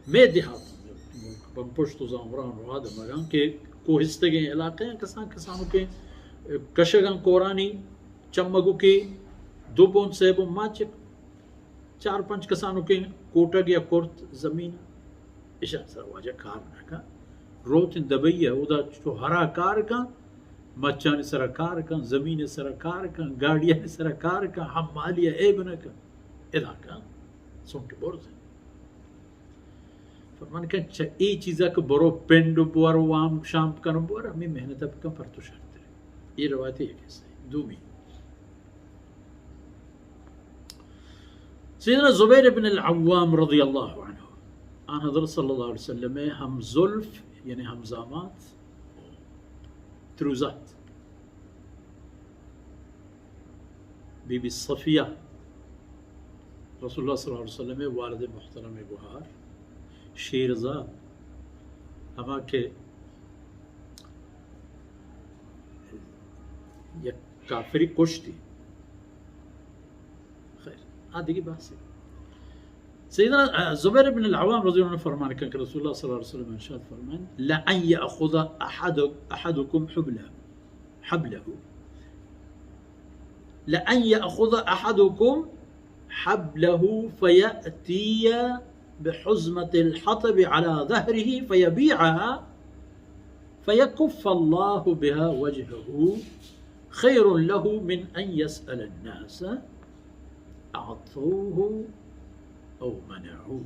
مئے دیہات، ملک بنگپشت و زامران و آ دمگاں کہ کوہستگیں علاقہ ہیں، کسان کسانوں کے کشگاں کورانی چمگو کے دو بون سے بون ماچک، چار پنچ کسانوں کے کوٹگ یا کرت زمین، اشان سر واجہ کار نہ کن۔ روت دبئی ہے، اودا چو ہرا کار کن، مچانی سرا کار کن، زمین سرا کار کن، گاڑیانی سرا کار کن، حمالی عیب نہ کن، ادا کن سنٹ برز۔ فرمان کن چہ اے چیزا کہ برو پنڈ بور وام شام کن بور، ہمیں محنت بکن پر تو شرتر۔ یہ روایت یک حصہ ہے۔ دومی، سیدنا زبیر ابن العوام رضی اللہ عنہ، آن حضرت صلی اللہ علیہ وسلم ہم زلف، یعنی ہم زامات، تروزات۔ بی بی صفیہ، رسول اللہ صلی اللہ علیہ وسلم والد محترم گوہار، شیرزاد، ہما کہ یک کافری کشتی۔ خیر، آ دیگه بحثی۔ سیدنا زبیر بن العوام رضی اللہ عنہ فرمان کن کہ رسول اللہ صلی اللہ علیہ وسلم ارشاد فرمائن، لأن يأخذ أحد، أحدكم حبله، حبله، لأن يأخذ أحدكم حبله فيأتي بحزمة الحطب على ظهره فيبيعها فيكف الله بها وجهه خير له من أن يسأل الناس أعطوه أو منعوه،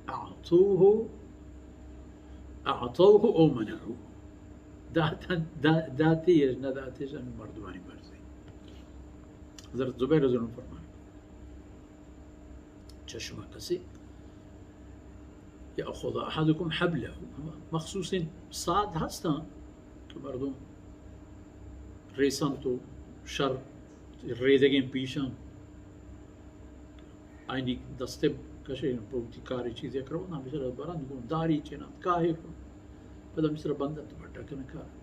أعطوه، أعطوه أو منعوه۔ داتن، دا-، داتی یا نہ داتی، ہمے مردمانی مرضی۔ حضرت زبیر رضی اللہ عنہ فرمان، چہ شما کسی، يأخذ أحدكم حبله، ہما مخصوصیں ساد ہستاں کہ مردم ریسان تو شر ریدگیں پیشاں آئینی دستے کشے، پہ وتی کاری چیزے کرو، نا بچار برند گون داری چنان کاہے کن، پدا مصر بندت بٹا کن کار۔